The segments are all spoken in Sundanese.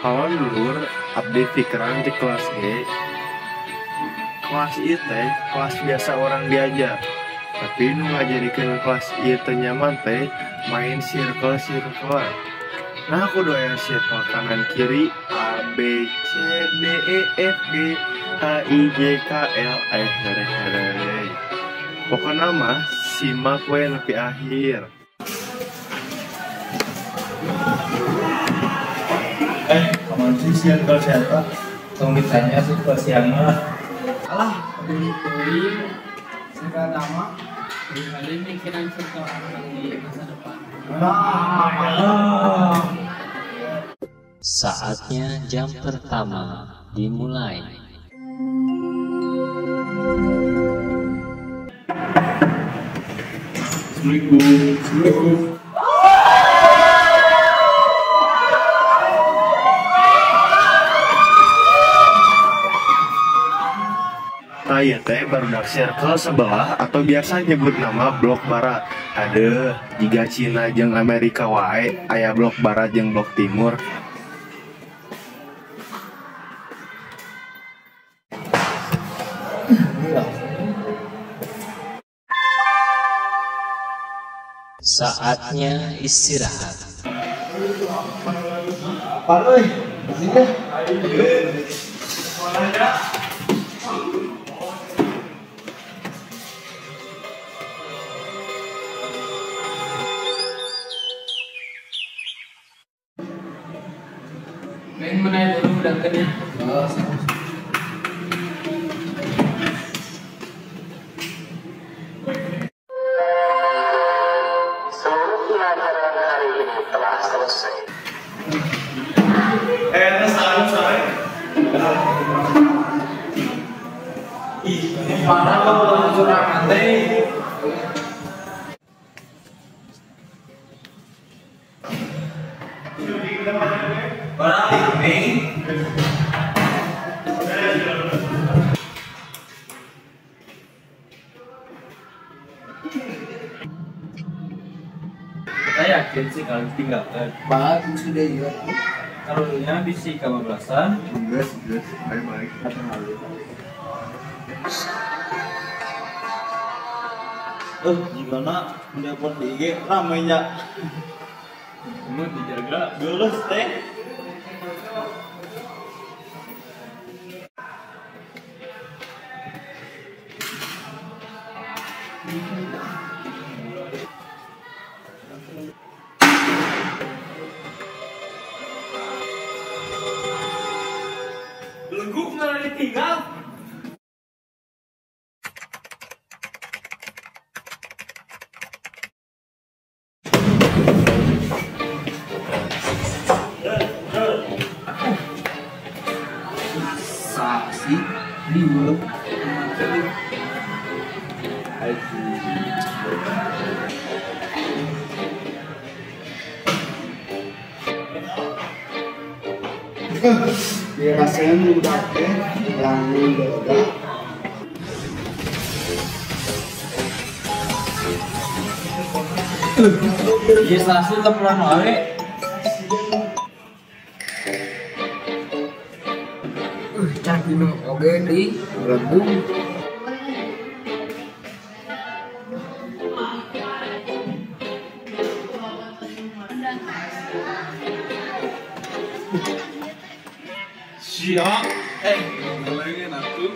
Halo dulur, abdi Fikran di kelas G. Kelas ieu teh kelas biasa orang diajar. Tapi nu ngajadikeun kelas ieu teh nyaman teh main circle-circlean. Nah, aku aya circle kanan kiri A B C D E F G H I J K L M N. Pokokna mah simak we nepi akhir. Kamana sih circle siapa? Tong ditanya sih ke siang mah. Alah, beli teuing. Circle nama. Kali mikiran circle orang di masa depan. Ah. Saatnya jam pertama dimulai. Assalamualaikum. Assalamualaikum. Tah ieu teh barudak circle sebelah atau biasa nyebut nama blok barat. Aduh, jiga Cina jeung Amerika wae aya blok barat jeung blok timur. Saatnya istirahat. Apaan euy? Sini deh. Main mana dulu udah kena. Seluruh pelajaran hari ini telah selesai. Salah. Ih, parah kalau curang teh. Kita yakin sih kalau ditinggalkan. Bagus sudah iya. Karunya bisi kebablasan. Geus, geus, ayo balik. Gimana mendapat di IG ramainya. Kamu dijaga geuleuh teh. Leguk malah ditinggal. Saksi di Dirasain udah teh langun beda. Iya, langsung temenan wae. Can minum oge di Bandung. Siap. Ngomongin aku.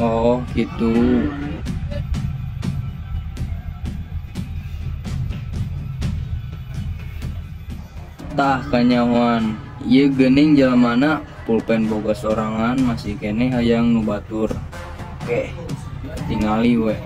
Oh, gitu. Tah kanyawan, ieu geuning jalamana pulpen boga sorangan masih keneh hayang nu batur. Oke, tingali we.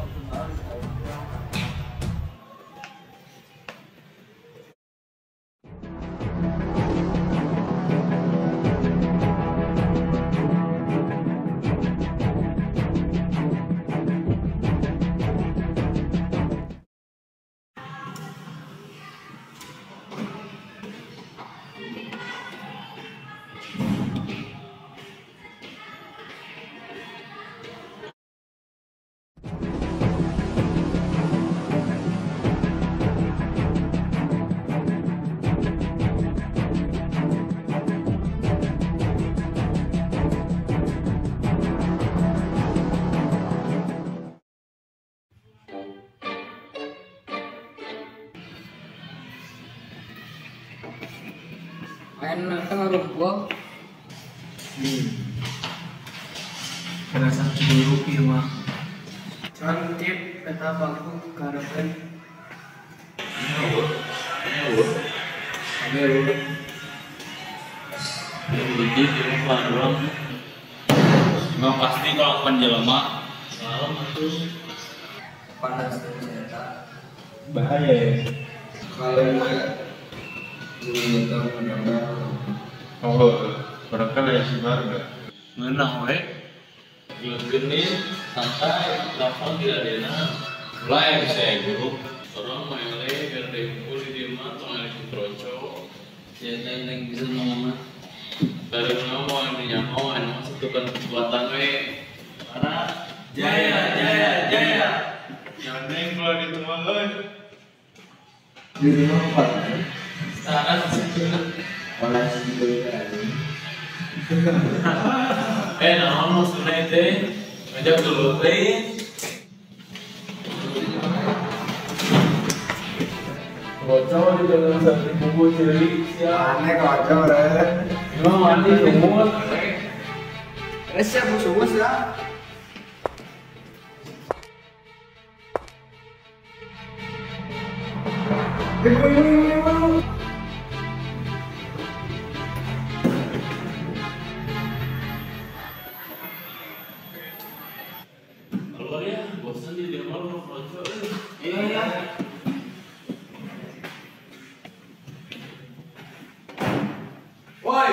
Main tengah rumput. Kerasa dulu ieu mah. Cantik eta bangku karepen. Jadi di rumah orang. Nggak pasti kalau penjelma. Malam itu panas ternyata. Bahaya ya. Kalau belum tahu menambah. Oh, barangkali ya si Marga. Ngenah we. Genis, santai, telepon tidak enak. Mulai saya guru. Orang main le, biar dikumpul di rumah, tong ada kroco. Ya, yang bisa ngomong. Dari ngomong, ini nyaho, emang satukan kekuatan we. Karena jaya, jaya, jaya. Gandeng kalau di rumah euy. Di rumah apa? Sekarang olah sendiri aja. Naon maksudnya teh? Ngajak dulu teh. Kocok di dalam satu bumbu cili siap. Aneh kocok deh. Emang mandi lumut. Siap musuh ya. Keluar ya, bosan di rumah lu kocok. Iya. Woi.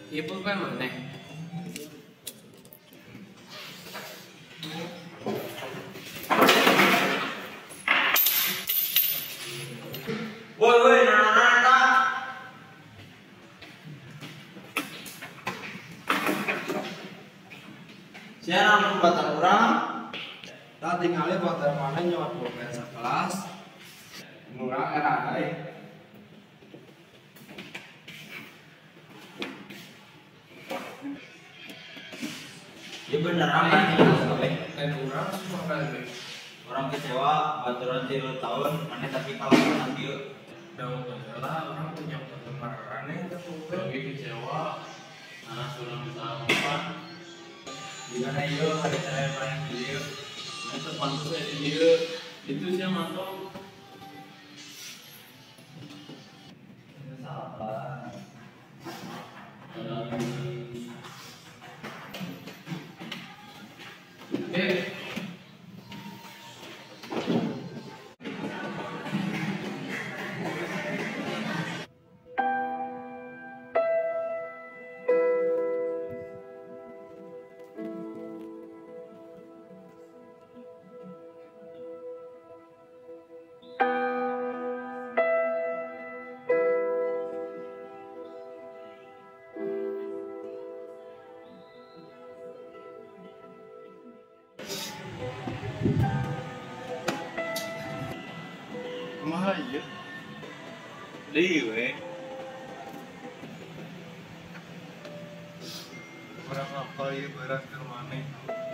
Ieu pulpen maneh? Woi woi, nah. Sia namun batar urang. Tah tingali batar maneh nyuat pulpen sakelas. Murah era euy. Ya beneran kan Lain urang semua kali. Orang kecewa baturan 3 tahun mana tapi kalau menang dia daun lah orang punya penggemar aneh itu lagi kecewa karena sudah bisa apa gimana iyo ada cara main dia itu pantas aja dia itu sih mantap salah. Kumaha ieu? Deui we. Urang apal ieu berat keur maneh.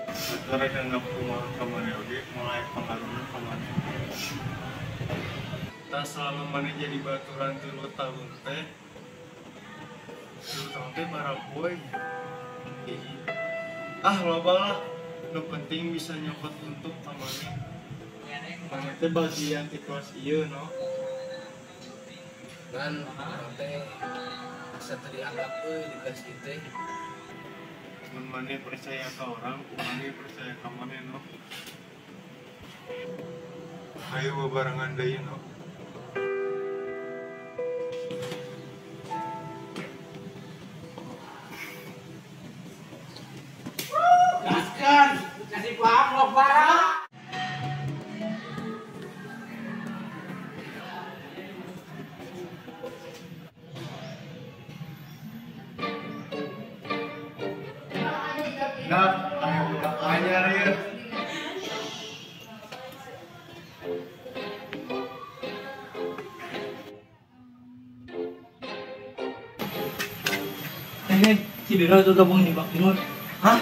Batur rek anggap kumaha ka maneh oge mulai pangaruhna ka maneh. Tah selama maneh jadi baturan 3 tahun teh. 3 tahun teh barapoe. Ah loba lah. Nu penting bisa nyokot untuk ka maneh. Maneh teh bagian ti kelas ieu no. Ngan urang teh asa teu dianggap euy di kelas ieu teh. Mun maneh percaya ka orang, maneh percaya ka maneh no. Hayu bebarengan deui no. Gaskan, kasih paham lo parah. Nah, ayo budak anyar ya. Hei, si Biro itu gabung di Bak Timur. Hah?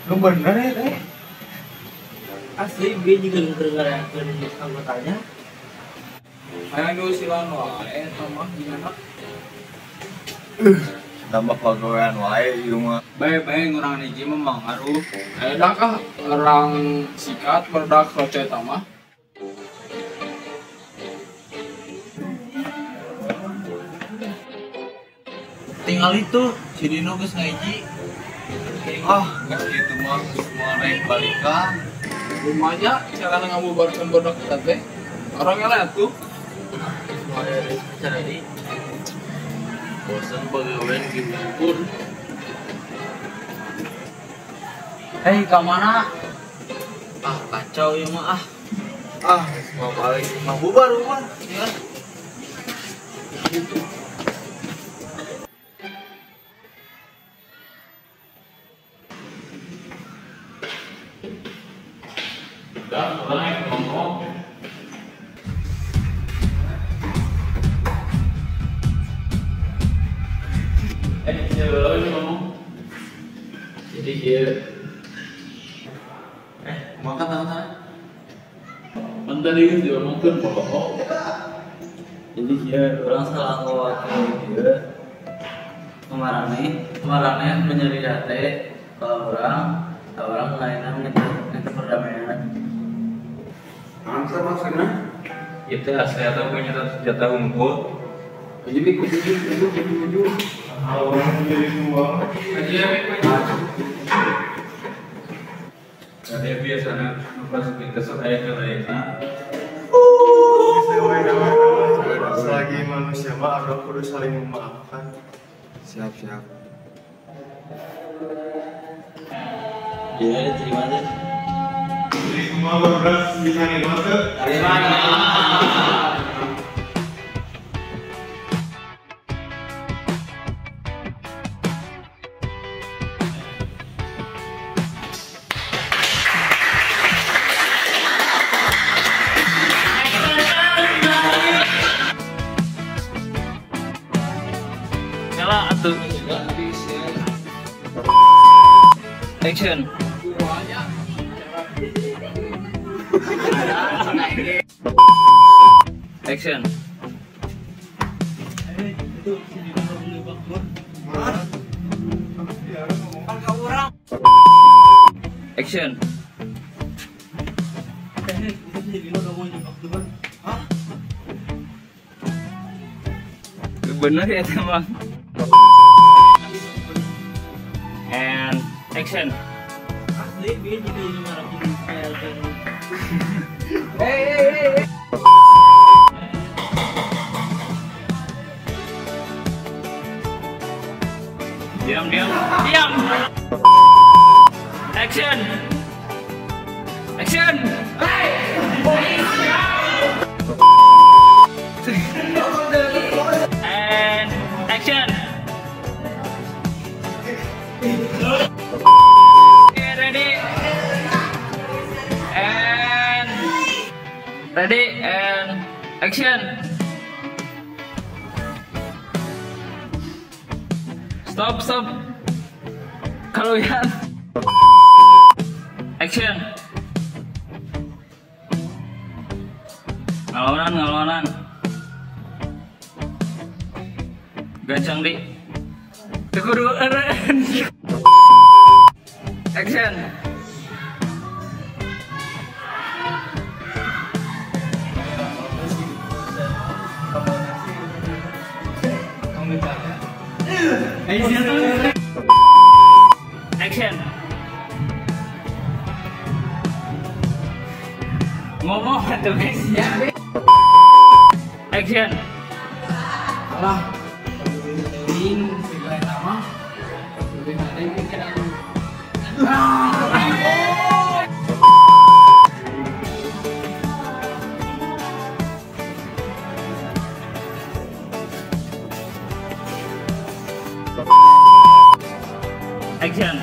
Lu bener ya teh? Asli dia juga ngerayakeun anggotanya. Hayang diusilan wae eta mah gimana? Tambah pagawean wae ieu mah. Bae-bae ngurang hiji mah mangaruh. Aya kah orang sikat barudak roce eta mah. Tinggal itu si Dino geus ngaji. Ah, geus kitu mah geus moal naik balikan. Lumayan cara ngabubarkeun barudak kita teh. Orang eleh atuh. Bosan pagawean gimana. Hei, ka mana? Ah, kacau ieu mah ah. Ah, mau balik mah bubar bubar. Ya. Dah, orang ngomong. Siapa lagi ngomong? Jadi dia makan tangan. Kan tadi kan diomongkeun bohong. Jadi dia orang salah ngawakil dia. Kemarin menyeri hati kalau orang lainnya minta perdamaian. Angsa maksudnya? Itu asli atau punya senjata unggul. Jadi kudu. Awalnya jadi dua. Jadi biasanya pas kita sok aya kalaina. Selagi manusia mah ada kudu saling memaafkan. Siap. Iya, terima deh. Jadi semua barudak bisa nerima tuh. Terima. Action. Action. Action. Bener ya teman. And action. Asli dia jadi 500 PLT. Hey. Diam. Action. Action. Hey. And action. Okay, ready and ready and action. Stop. Kalau ya. Action. Ngalonan. Gancang di. Kudu action. Action. Ngomong tuh guys ya. Action. Alah. Ini nama. Lebih ada pikiran. Action.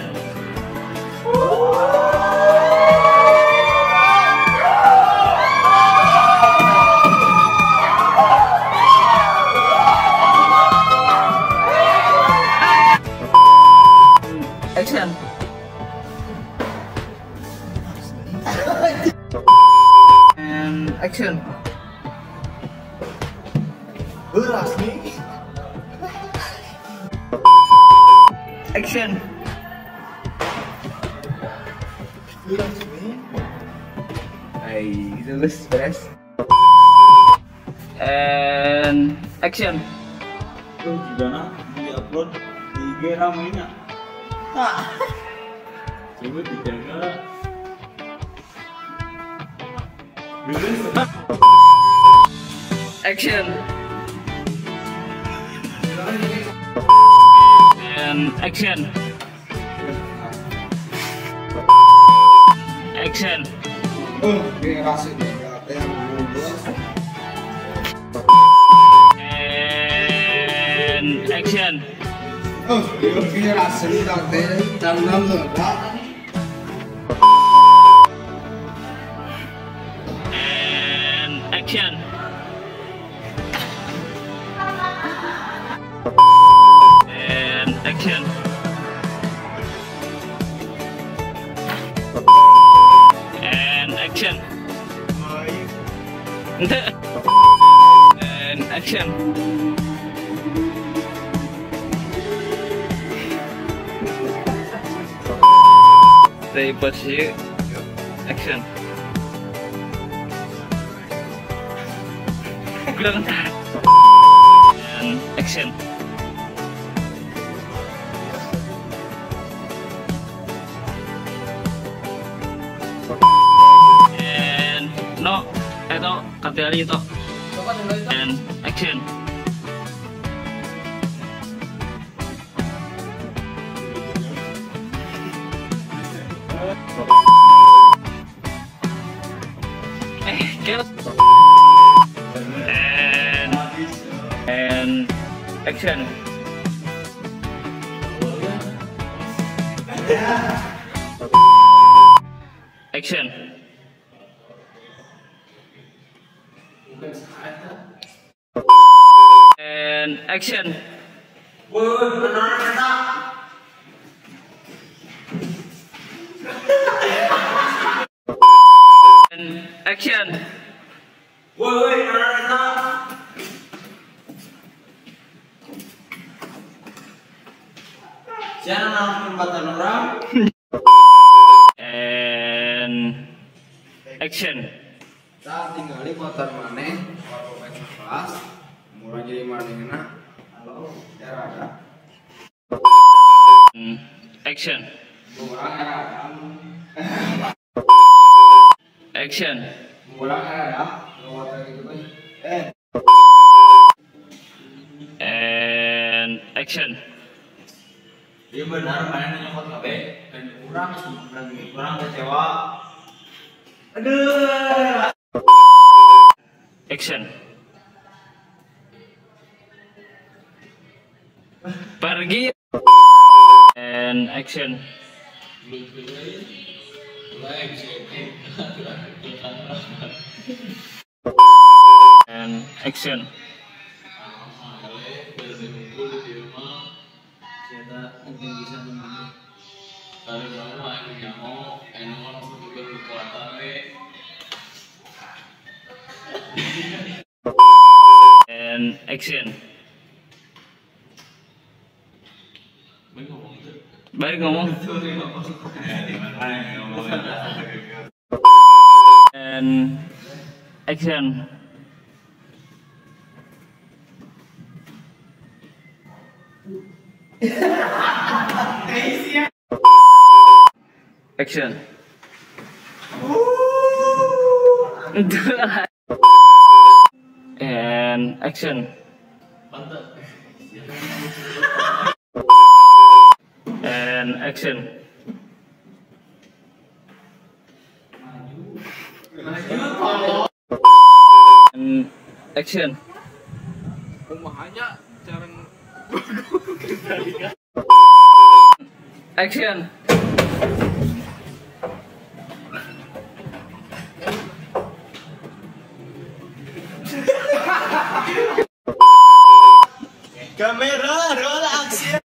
Action. And action. Beras nih. Action. Beras nih. Hai, gitu guys, beres. And action. Tuh gimana di-upload di IG ramainya. Coba dijaga. Action. And action. Action. And action. And action. And action. And action. And action. Stay posisi. Action. And action. And no, itu kategori itu. And action. And action. Action. And action. And action. And action. Kita tinggali motor maneh, pemain kelas, mulai jadi manehna, halo, era. Action. Action. And action. Iya benar, mana nyokot KB dan kurang kecewa. Aduh. Action. Pergi. And action. And action. And action. Balik ngomong. And action. Action. And action. And action. And action. Action. Kamera roll action.